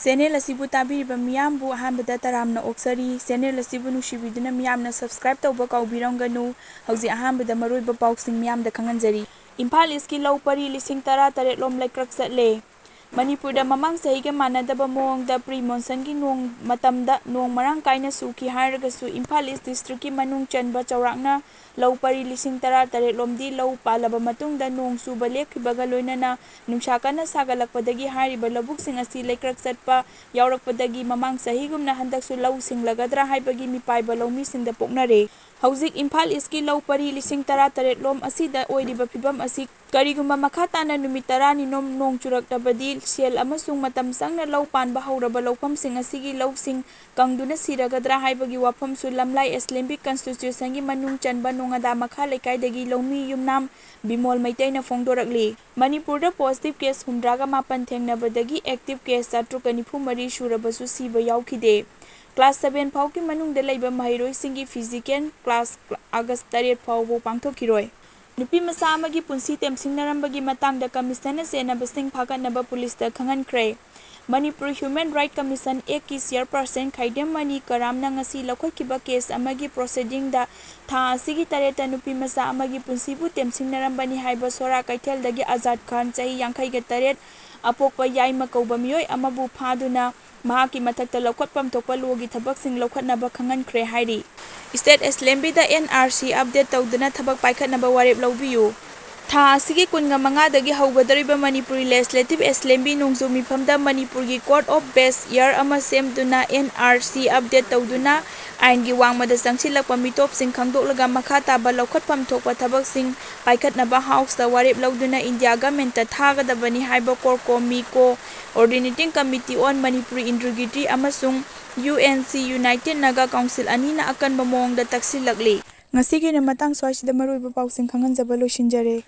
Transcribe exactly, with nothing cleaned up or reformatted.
Channel ꯑꯁꯤꯕꯨ ꯇꯥꯕꯤꯔꯤꯕ ꯃꯤꯌꯥꯝꯕꯨ ꯑꯍꯥꯟꯕꯗ ꯇꯔꯥꯝꯅ ꯑꯣꯛꯆꯔꯤ꯫ ꯆꯦꯅꯦꯜ ꯑꯁꯤꯕꯨ ꯅꯨꯡꯁꯤꯕꯤꯗꯨꯅ ꯃꯤꯌꯥꯝꯅ subscribe ꯇꯧꯕ ꯀꯥꯎꯕꯤꯔꯝꯒꯅꯨ꯫ ꯍꯧꯖꯤꯛ ꯑꯍꯥꯟꯕꯗ ꯃꯔꯨꯑꯣꯏꯕ ꯄꯥꯎꯁꯤꯡ ꯃꯤꯌꯥꯝꯗ ꯈꯪꯍꯟꯖꯔꯤ꯫ ꯏꯝꯐꯥꯜ ꯏꯁꯀꯤ ꯂꯧ ꯄꯔꯤ ꯂꯤꯁꯤꯡ ꯇꯔꯥ ꯇꯔꯦꯠ ꯂꯣꯝ ꯂꯩꯀ꯭ꯔꯛ ꯆꯠꯂꯦ꯫ ꯃꯅꯤꯄꯨꯔꯗ ꯃꯃꯥꯡ ꯆꯍꯤꯒ ꯃꯥꯟꯅꯗꯕ ꯃꯑꯣꯡꯗ pre monsoonꯒꯤ ꯅꯣꯡ ꯃꯇꯝꯗ ꯅꯣꯡ ꯃꯔꯥꯡ ꯀꯥꯏꯅ ꯆꯨꯈꯤ ꯍꯥꯏꯔꯒꯁꯨ, ꯏꯝꯐꯥꯜ ꯏꯁ districtꯀꯤ ꯃꯅꯨꯡ ꯆꯟꯕ ꯆꯥꯎꯔꯥꯛꯅ ꯂꯧ ꯄꯔꯤ ꯂꯤꯁꯤꯡ ꯇꯔꯥ ꯇꯔꯦꯠ ꯂꯣꯝꯗꯤ ꯂꯧ ꯄꯥꯜꯂꯕ ꯃꯇꯨꯡꯗ ꯅꯣꯡ ꯆꯨꯕ ꯂꯦꯞꯈꯤꯕꯒ ꯂꯣꯏꯅꯅ ꯅꯨꯡꯁꯥ ꯀꯟꯅ ꯁꯥꯒꯠꯂꯛꯄꯗꯒꯤ ꯍꯥꯏꯔꯤꯕ ꯂꯧꯕꯨꯛꯁꯤꯡ ꯑꯁꯤ ꯂꯩꯀ꯭ꯔꯛ ꯆꯠꯄ ꯌꯥꯎꯔꯛꯄꯗꯒꯤ ꯃꯃꯥꯡ ꯆꯍꯤꯒꯨꯝꯅ ꯍꯟꯗꯛꯁꯨ ꯂꯧ ꯁꯤꯡꯂꯒꯗ꯭ꯔꯥ ꯍꯥꯏꯕꯒꯤ ꯃꯤꯄꯥꯏꯕ ꯂꯧꯃꯤꯁꯤꯡꯗ ꯄꯣꯛꯅꯔꯦ꯫ ꯍꯧꯖꯤꯛ ꯏꯝꯐꯥꯜ ꯏꯁꯀꯤ ꯂꯧ ꯄꯔꯤ ꯂꯤꯁꯤꯡ ꯇꯔꯥ ꯇꯔꯦꯠ ꯂꯣꯝ ꯑꯁꯤꯗ ꯑꯣꯏꯔꯤꯕ ꯐꯤꯕꯝ ꯑꯁꯤ ꯀꯔꯤꯒꯨꯝꯕ ꯃꯈꯥ ꯇꯥꯅ ꯅꯨꯃꯤꯠ ꯇꯔꯥꯅꯤ ꯅꯣꯝ ꯅꯣꯡ ꯆꯨꯔꯛꯂꯕꯗꯤ, ꯁꯦꯜ ꯑꯃꯁꯨꯡ ꯃꯇꯝ ꯆꯪꯅ ꯂꯧ ꯄꯥꯟꯕ ꯍꯧꯔꯕ ꯂꯧꯐꯝꯁꯤꯡ ꯑꯁꯤꯒꯤ ꯂꯧꯁꯤꯡ ꯀꯪꯗꯨꯅ ꯁꯤꯔꯒꯗ꯭ꯔꯥ ꯍꯥꯏꯕꯒꯤ ꯋꯥꯐꯝꯁꯨ ꯂꯝꯂꯥꯏ ꯑꯦꯁꯂꯦꯝꯕꯤ constituencyꯒꯤ ꯃꯅꯨꯡ ꯆꯟꯕ ꯅꯣꯡꯉꯥꯗꯥ ꯃꯈꯥ ꯂꯩꯀꯥꯏꯗꯒꯤ ꯂꯧꯃꯤ ꯌꯨꯝꯅꯥꯝ ꯕꯤꯃꯣꯜ ꯃꯩꯇꯩꯅ ꯐꯣꯡꯗꯣꯔꯛꯂꯤ꯫ ꯃꯅꯤꯄꯨꯔꯗ positive case ꯍꯨꯝꯗ꯭ꯔꯥꯒ ꯃꯥꯄꯟ ꯊꯦꯡꯅꯕꯗꯒꯤ active case ꯆꯥꯇ꯭ꯔꯨꯛꯀ ꯅꯤꯐꯨ ꯃꯔꯤ ꯁꯨꯔꯕꯁꯨ ꯁꯤꯕ ꯌꯥꯎꯈꯤꯗꯦ꯫ Class seven ꯐꯥꯎꯒꯤ ꯃꯅꯨꯡꯗ ꯂꯩꯕ ꯃꯍꯩꯔꯣꯏꯁꯤꯡꯒꯤ physical class August ꯇꯔꯦꯠ ꯐꯥꯎꯕ ꯄꯥꯡꯊꯣꯛꯈꯤꯔꯣꯏ꯫ ꯅꯨꯄꯤ ꯃꯆꯥ ꯑꯃꯒꯤ ꯄꯨꯟꯁꯤ ꯇꯦꯝꯁꯤꯡꯅꯔꯝꯕꯒꯤ ꯃꯇꯥꯡꯗ commissionꯅ ꯆꯦꯟꯅꯕꯁꯤꯡ ꯐꯥꯒꯠꯅꯕ ꯄꯨꯂꯤꯁꯇ ꯈꯪꯍꯟꯈ꯭ꯔꯦ꯫ ꯃꯅꯤꯄꯨꯔ Human Right Commission Actꯀꯤ chairperson ꯈꯥꯏꯗꯦꯝ ꯃꯅꯤ ꯀꯔꯥꯝꯅ ꯉꯁꯤ ꯂꯧꯈꯠꯈꯤꯕ case ꯑꯃꯒꯤ proceedingꯗ ꯊꯥ ꯑꯁꯤꯒꯤ ꯇꯔꯦꯠꯇ ꯅꯨꯄꯤ ꯃꯆꯥ ꯑꯃꯒꯤ ꯄꯨꯟꯁꯤꯕꯨ ꯇꯦꯝꯁꯤꯡꯅꯔꯝꯕꯅꯤ ꯍꯥꯏꯕ ꯁꯣꯔꯥ ꯀꯩꯊꯦꯜꯗꯒꯤ ꯑꯖꯥꯗ ꯈꯥꯟ, ꯆꯍꯤ ꯌꯥꯡꯈꯩꯒ ꯇꯔꯦꯠ, ꯑꯄꯣꯛꯄ ꯌꯥꯏꯃ ꯀꯧꯕ ꯃꯤꯑꯣꯏ ꯑꯃꯕꯨ ꯐꯥꯗꯨꯅ ꯃꯍꯥꯛꯀꯤ ꯃꯊꯛꯇ ꯂꯧꯈꯠꯐꯝ ꯊꯣꯛꯄ ꯂꯣꯒꯤ ꯊꯕꯛꯁꯤꯡ ꯂꯧꯈꯠꯅꯕ ꯈꯪꯍꯟꯈ꯭ꯔꯦ ꯍꯥꯏꯔꯤ꯫ State Assemblyꯗ NRC update ꯇꯧꯗꯨꯅ ꯊꯕꯛ ꯄꯥꯏꯈꯠꯅꯕ ꯋꯥꯔꯦꯞ ꯂꯧꯕꯤꯌꯨ꯫ ꯊꯥ ꯑꯁꯤꯒꯤ ꯀꯨꯟꯒ ꯃꯉꯥꯗꯒꯤ ꯍꯧꯒꯗꯧꯔꯤꯕ ꯃꯅꯤꯄꯨꯔꯤ Legislative Assembly ꯅꯣꯡꯖꯨ ꯃꯤꯐꯝꯗ ꯃꯅꯤꯄꯨꯔꯒꯤ Court of Best Year ꯑꯃ ꯁꯦꯝꯗꯨꯅ NRC update ꯇꯧꯗꯨꯅ ꯑꯥꯏꯟꯒꯤ ꯋꯥꯡꯃꯗ ꯆꯪꯁꯤꯜꯂꯛꯄ ꯃꯤꯇꯣꯞꯁꯤꯡ ꯈꯪꯗꯣꯛꯂꯒ ꯃꯈꯥ ꯇꯥꯕ ꯂꯧꯈꯠꯐꯝ ꯊꯣꯛꯄ ꯊꯕꯛꯁꯤꯡ ꯄꯥꯏꯈꯠꯅꯕ Houseꯇ ꯋꯥꯔꯦꯞ ꯂꯧꯗꯨꯅ India Governmentꯇ ꯊꯥꯒꯗꯕꯅꯤ ꯍꯥꯏꯕ CORCOMICO Coordinating Committee on Manipuri Integrity ꯑꯃꯁꯨꯡ UNC United Naga Council ꯑꯅꯤꯅ ꯑꯀꯟꯕ ꯃꯑꯣꯡꯗ ꯇꯛꯁꯤꯜꯂꯛꯂꯤ꯫ ꯉꯁꯤꯒꯤ ꯑꯣꯏꯅ ꯃꯇꯥꯡ ꯁ꯭ꯋꯥꯏꯁꯤꯗ ꯃꯔꯨꯑꯣꯏꯕ ꯄꯥꯎꯁꯤꯡ ꯈꯪꯍꯟꯖꯕ ꯂꯣꯏꯁꯤꯟꯖꯔꯦ꯫